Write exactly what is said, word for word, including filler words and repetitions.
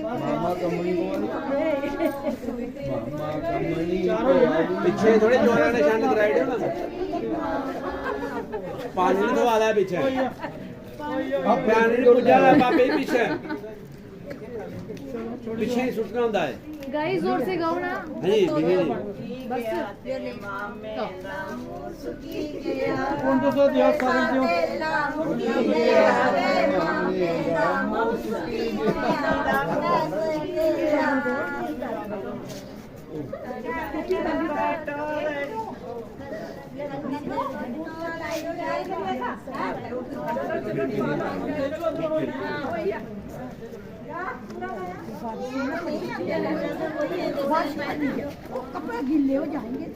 मामा कमली बोल। मामा कमली बोल। पिछे थोड़े जोरा ने छंड कराई दियो ना। पानी नहीं थवा दा पिछे। अब पानी नहीं पुज्जा दा बाबे पिछे। पिछे ही सुटना होंदा है। गाइस, जोर से गाओ ना। नहीं, नहीं, नहीं। बस। कौन तो सा दिया, सारे दियो। कपड़े गीले हो जाएंगे।